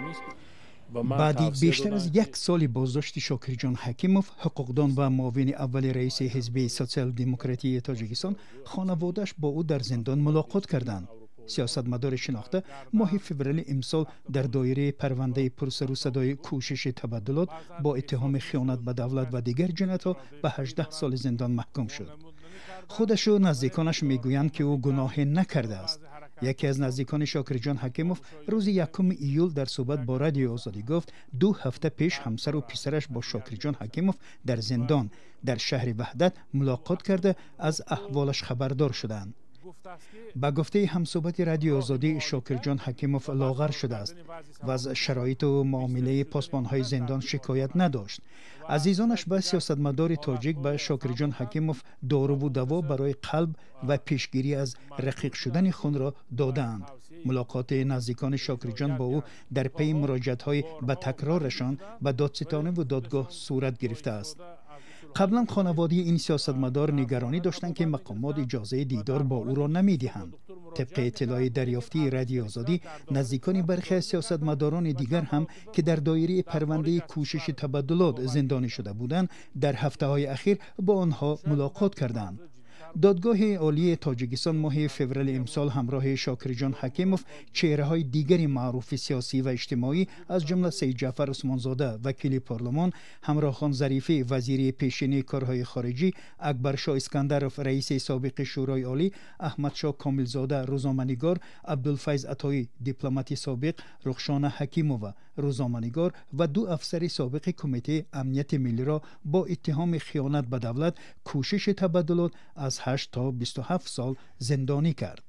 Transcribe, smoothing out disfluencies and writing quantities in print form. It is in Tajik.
нест. Баъди бештар аз як соли боздошти Шокирҷон Ҳакимов, ҳуқуқдон ва муовини аввали раиси ҳизби Социал-демократии Тоҷикистон, хонаводааш бо ӯ дар зиндон мулоқот карданд. Сиёсатмадори шинохта моҳи феврали имсол дар доираи парвандаи пурсару садои кӯшиши табаддулот бо иттиҳоми хиёнат ба давлат ва дигар ҷиноятҳо ба 18 соли зиндон маҳкум шуд. Худашу наздиконаш мегӯянд, ки ӯ гуноҳе накардааст. Яке аз наздикони Шокирҷон Ҳакимов рӯзи 1 июл дар суҳбат бо Радиои Озодӣ гуфт, 2 ҳафта пеш ҳамсару писараш бо Шокирҷон Ҳакимов дар зиндон дар шаҳри Ваҳдат мулоқот карда, аз аҳволаш хабардор шуданд. Ба гуфтаи ҳамсӯҳбати Радиои Озодӣ, Шокирҷон Ҳакимов лоғар шудааст ва аз шароиту муомилаи посбонҳои зиндон шикоят надошт. Азизонаш ба сиёсатмадори тоҷик, ба Шокирҷон Ҳакимов, доруву даво барои қалб ва пешгирӣ аз рақиқ шудани хунро додаанд. Мулоқоти наздикони Шокирҷон бо ӯ дар пайи муроҷиатҳои ба такрорашон ба додситониву додгоҳ сурат гирифтааст. Қаблан хонаводаи ин сиёсатмадор нигаронӣ доштанд, ки мақомот иҷозаи дидор бо ӯро намедиҳанд. Тибқи иттилои дарёфтии Радиои Озодӣ, наздикони бархе аз сиёсатмадорони дигар ҳам, ки дар доираи парвандаи кӯшиши табаддулот зиндонӣ шуда буданд, дар ҳафтаҳои ахир бо онҳо мулоқот карданд. Додгоҳи Олии Тоҷикистон моҳи феврали имсол ҳамроҳи Шокирҷон Ҳакимов чеҳраҳои дигари маъруфи сиёсӣ ва иҷтимоӣ, аз ҷумла Саидҷаъфар Усмонзода, вакили парлумон, Ҳамроҳхон Зарифӣ, вазири пешини корҳои хориҷӣ, Акбаршоҳ Искандаров, раиси собиқи Шӯрои Олӣ, Аҳмадшоҳ Комилзода, рӯзноманигор, Абдулфайз Атоӣ, дипломати собиқ, Рухшона Ҳакимова, рӯзноманигор ва ду афсари собиқи Кумитаи амнияти миллиро бо иттиҳоми хиёнат ба давлат, кӯшиши табаддулот аз 8 то 27 сол зиндонӣ кард.